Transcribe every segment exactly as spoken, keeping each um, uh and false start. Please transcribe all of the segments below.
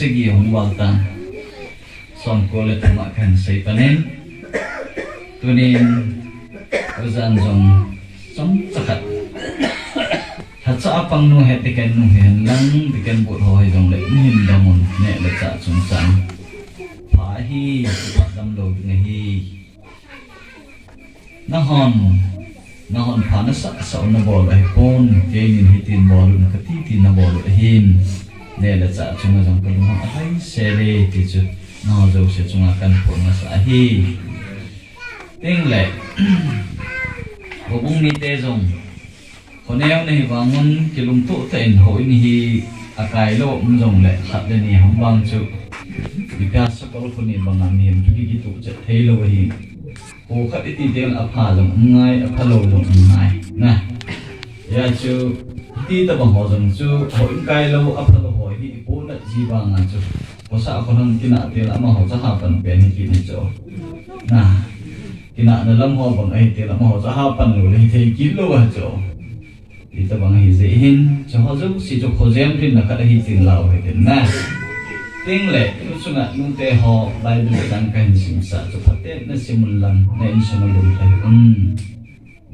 Sagi hung val tan. Som ko le thum a kahin sei panin. Tunin, ojan jong som chakhat. Hacha apang nu he tiken nu he hen lang, tiken but ho he jong le, ni hin dam un ne le cha chung chang. Pha hi, pha dam lo ding ahi. Nahon, nahon pha nasah sah u nabol u ahipon, keinin hitin bol un kati ti nabol u ahin. Ne le cha chunga jong kalung hang ahai sele ti chu, nangho jouse chunga kahin phon masa ahi. Tin le, houbung mite jong, Khoneo nahi vangun kilungtoh tah in houin hi akai lou um jongle khat le ni ham vang chu. Ipi a sakol khoni banga mihem chu kikituh chet thei lou ahi. Kho khat iti teng apha jong um ngai, apha lou jong um ngai. Na. Hijeh chun, hiti tabang ho jong chu, houin kai lou, apha lou ho hi ipohnat ji vanga chu. Khosa khonung kinah teng amaho chu ahapan pen hi kit hi chu. Na. Kinahna lam ho bang ahi teng amaho chu ahapan lou le hithei kit lou ahi chu. Hitabang ahi jeh hin, chuho jouse chu khojem lhinna khat ahi tin lau hitin na. Tin le, tu chunga nute ho Bible chang kahin simsah chu phaten nasim un lang, na insung a lungthim, um,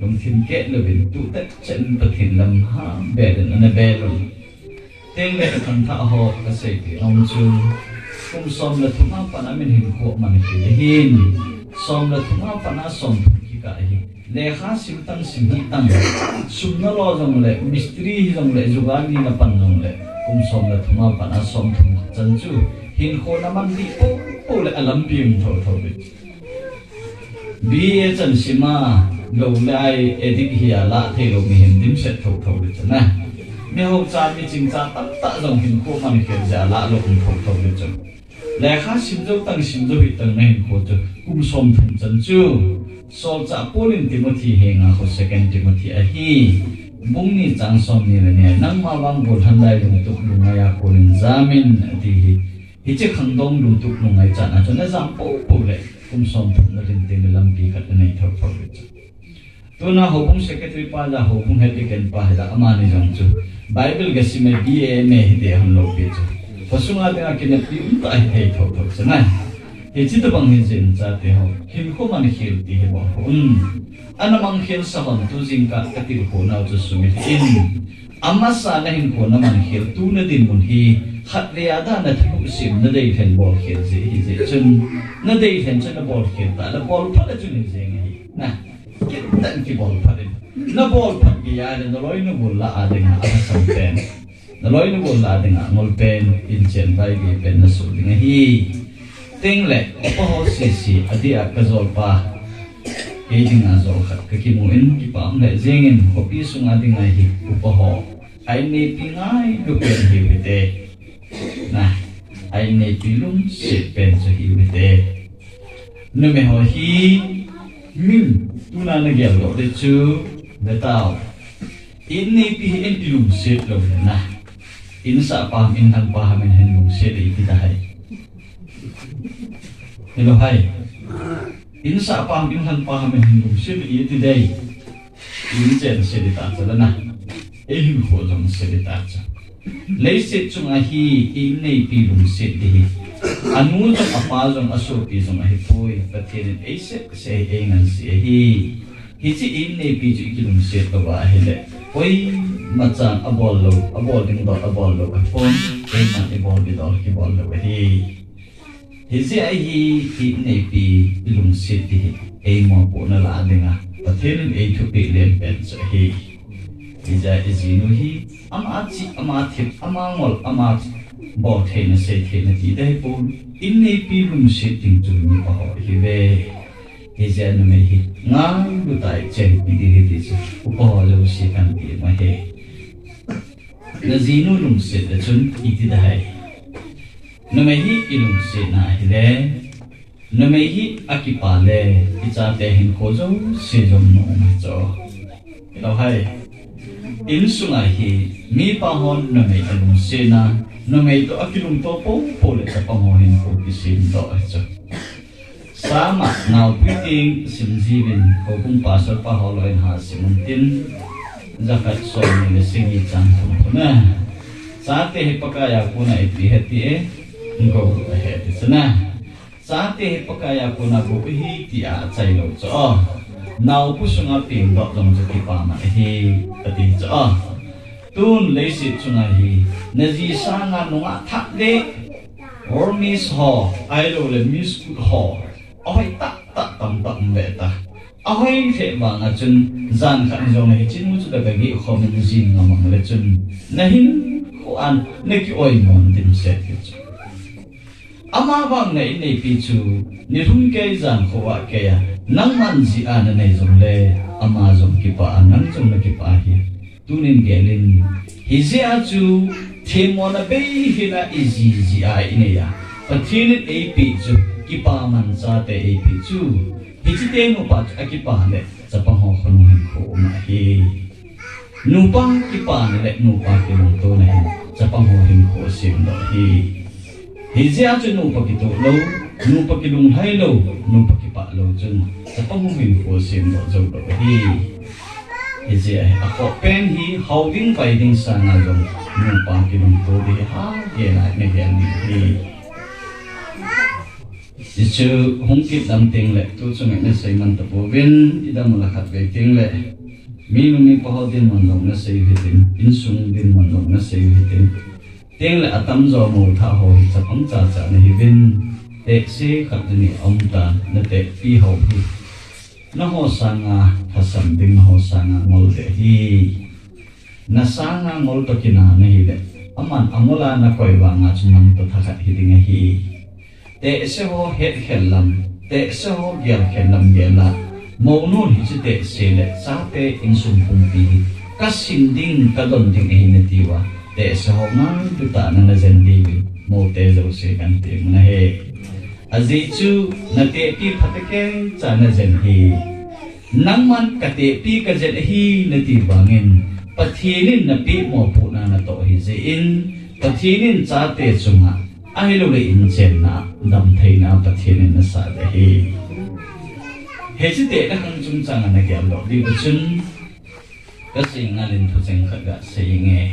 lungthim keh louvin, tu tah chan Pathen lam ha, bel in ana bel un. Tin le, athangthah ho kaseipi nom chu, kum som le thum a pat a min hinkho aman khel ahin, som le thum a pat a som thum kikah ahi. Lekha sim tang sim hih tang. Sum nalo jongle, mistri hijongle, jugali napan jongle, kum som le thum a pat a som thum chan chu hinkho naman dih popo le alampi um thotho ding. B A chan sim a, lou le ai addict hi a lah thei lou mihem dimset thotho ding chu na. Miho cha miching cha tamtah jong hinkho man khel jeh a lah lou um thotho ding chu. Lekha sim jou tang sim jou hih tang na hinkho chu kum som thum chan chu. Solchah Paul in Timothy henga khu Second Timothy ahi. Bung ni chang som ni le ni a, nangma vang gollhang lai lungtup lungngai a konin jamin ati hi. Hiche khangdong lungtup lungngai chan a chu najam popo le kum som thum nalhin teng le lampi khat nanei thotho ding chu. Tuna houbung secretary pa la, houbung head deacon pa hi la, amani jong chu Bible gasim e, B A M A hite hon lou pi chu. Khosunga dinga kineppi umtah hithei thotho chu na. Hiche tabang hin jin chate ho, hinkho man khel ti hi bol un. Ana mang khel sah hon tu jingkah katilkhou nau chu sumil in. Amasa nahinkho naman khel tu nadinmun hi, khatvei a dan a thilhuhsim nadei lhen bol khel jeh hijeh chun, nadei lhen chun nabol khel tah le bol phat le chun hijeng ahi. Na. Kit tah in kibol phat in. Nabol phat gei a le naloi nagol lah a dinga alhasam pen. Naloi nagol lah a dinga angol pen, inchen vaigei pen nasoh ding ahi. Tin le, upa ho sese, adeh a kajolpa. Kei dinga jol khat kakimu in, kipa um lheh jengin, khopi sunga dinga hi, upa ho. A inneipi ngailu pen hiu hite. Na, a inneipi lungset pen chu hiu hite. Numei ho hi, min, tuna nagel doh ding chu, ve tao. Inneipi hi in ilungset lou le na. Insahpa ham, inlhangpa ham in hin lungset le iti dahai. Hilou hai. Insahpa ham, inlhangpa ham in hin lungset le iti dei. Inchen se ding tah chu la na. Eihinkho jong se ding tah chu. Leiset chunga hi inneipi lungset ding hi. Anu jong apa jong asopi jong ahipoi. Pathen in eisep seh hi eingansei ahi. Hiche inneipi chu ikilungset louva ahile. Koima chan abol lou, abol ding dol abol lou ahipon. Keiman ibol ding dol kibol lou ahi. Hijeh a hi, inneipi ilungset ding hi, eimopohna lah dinga, Pathen in eithupeh len pen chu ahi. Hijeh a ijinu hi, ama chih, ama thep, ama ngol, ama bol theina, sei theina ti dei pon, inneipi lungset ding chu mipa ho ihiuve. Hijeh a numei hi, ngailu tah in chenpi ding ahi ti chu, upa ho jouse kahin ti ahi. Najinu lungset le chun iti dahai. Numei hi ilungsetna ahile, numei hi akipa le, ichate hinkho jouse jong nom ahi chu. Hilou hai. Insunga hi, mipa hon numei alungsetna, numei toh akilungto popo le chapang ho hinkho kisemdoh ahi chu. Sama, naopui ting simjiuvin, houbung pastor pa ho loi in ha sim untin, jakhat somni le sagi chang thum thum e. Chate hi Pakai a kona ipi heti e. Go ahi ti chu na. Chate hi Pakai a kona go ahi tia achai lou chu. Naobu sunga pengdoh jong chu kipaman ahi ati chu. Tun leiset chunga hi naji sanga nungah thah le Burmese ho, ahilouleh Miss Kut ho, ahoi tahtah tamtah um ve ta. Ahoi lheh vanga chun jan khat hijongle hichenu chu kagageh khomin jing ngamang le chun nahinkho a nakioi mon dimset hi chu. Ama vang na inneipi chu nilhum kei jan khovah kei a nangman jeh a nanei jongle ama jong kipah a nang jong nakipah ahi. Tunin gelin, hijeh a chu themmona beihela iji jeh a inei a, Pathen in eipeh chu, kipaman chate eipeh chu, hiche teng upa chu akipa le chapang ho khonung hinkho um ahi. Nupa kipana le nupa kilungtona hin chapang ho hinkho asemdoh ahi. Hijeh a chu nupa kitoh lou, nupa kilunglhai lou, nupa kipah lou chun chapang ho hinkho asemdoh joulou ahi. Hijeh a hi akhoh pen hi hao ding vai ding sanga jong nupa kilungto ding hi hagel a nagel ding ahi. Hichu hung kit lam tengle tuchung in nasei man tapouvin, idam ula khatvei tengle minu mipa ho dinmun jong nasei u hitin, insung dinmun jong nasei u hitin. Tengle atamjo mou thah ho hi chapang chacha nahiuvin, tehse khat le ni aumtan, natehpi ho hi naho sanga lhasam ding, naho sanga ngol ding ahi. Nasanga ngol toh kinah nahile, aman angol a nakoi vanga chu nang toh thakhat hiding ahi. Tehse ho hetkhel lam, tehse ho gelkhel lam gel a, mounun hiche tehse le chate insung pumpi hi kasin ding, kadon ding ahi natiuva, tehse ho ngailutah a najen diuvin, moute jouse kanti nom ahi. Ajeh chu natehpi phatecha najen hi. Nangman katehpi kajen ahi nati vangin, Pathen in napeh mopohna natoh ahijeh in, Pathen in chate chunga, ahilouleh inchenna, damtheina Pathen in nasah ding ahi. Hiche tehse le khang chungchanga nagel doh diu chun, kasei ngalin thucheng khat gasei inge.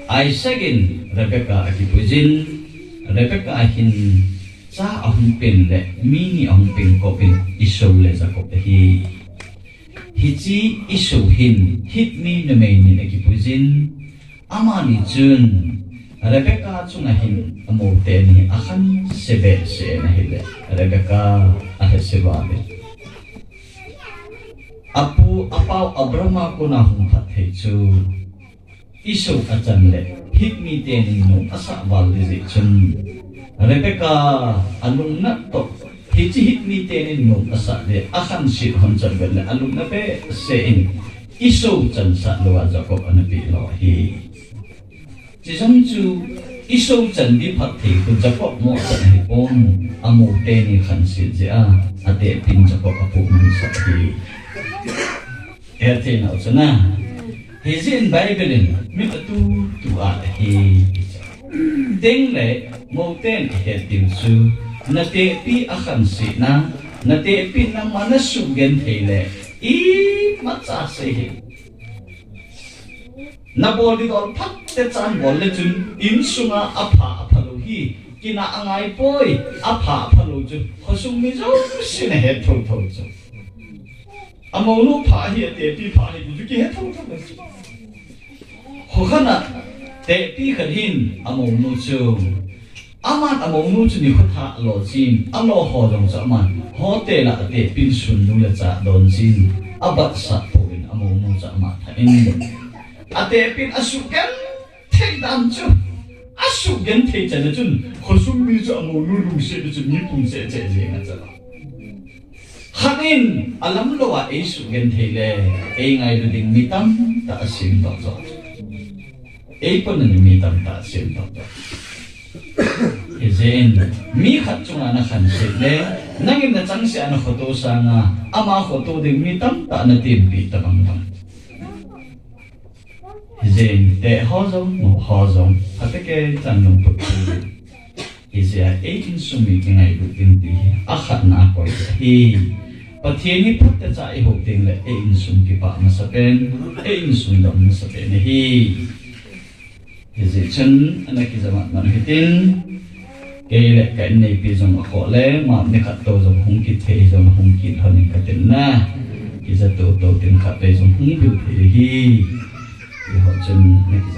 Isaac in Rebecca akipuijin, Rebecca hin cha ahung pen le mi ni ahung pen kop in Esau le Jacob ahi. Hiche Esau hin Hit mi numei ni akipuijin, amani chun Rebecca chunga hin amou teni akhanse behseh in ahile Rebecca alhase val in. Apu apau Abraham a kona hung phatthei chu Esau achan le Hit mi teni nom asah val ding jeh chun Rebecca alungnat toh hiche Hit mi teni nom asah ding akhanse hon chan vel le alungnat behseh in Esau chansah louva Jacob ana peh lou ahi. Chujong chu Esau chan ding phatthei khu Jacob mo chan ahipon, amou teni khanse jeh a, atehpin Jacop apuh mansah ahi. Hethei nau chana. Hijeh in Bible in mi atutu a ahi. Tengle mouten ihet diu chu, natehpi akhanse na, natehpin nangma nasugenthei le, imacha sei hih. Nabol didol phatecha nabol le chun, insunga apha aphalou hi, kinah angaipoi, apha aphalou chu, khosung mi jousen ahet thotho chu. Amounu pha ahi, atehpi pha ahi, chu kihet thotho chu. Khokhat a, tehpi khat hin, amounu chu, aman amounu chu nikho thah alo jin, alo ho jong chu aman hotel a atehpin sun nu le cha adon jin, abatsah pouvin amounu chu ama thain. Atehpin asugenthei dan chu, asugenthei chan a chun, khosung mi chu amounu lungset a chun mi pung cheh cheh jeng ahi. Khat in alamlou a eisugenthei le, eingailu ding mi tamtah asemdoh jo. Eipan a mi tamtah asemdoh jo. Hijeh in, mi khat chunga nakhanse le, nangin nachangseh a nakhoto sanga, ama khoto ding mi tamtah natempi tabang bang. Hijeh in, teh ho jong, mo ho jong, phatecha nung put put. Hijeh a ei insung mi kingailut ding ti hi akhatna akoi ahi. Pathen hi phatecha ihou ding le ei insung kipah masapen, ei insung dam masapen ahi. Hijeh chun ana kija matmat hitin, kei le ka inneipi jong akhoh le, map nikhat tou jong hung kit thei jong hung kit lhon in katin na. Kija tou tou tin khatvei jong hung bil thei hi. Eiho chun ana kija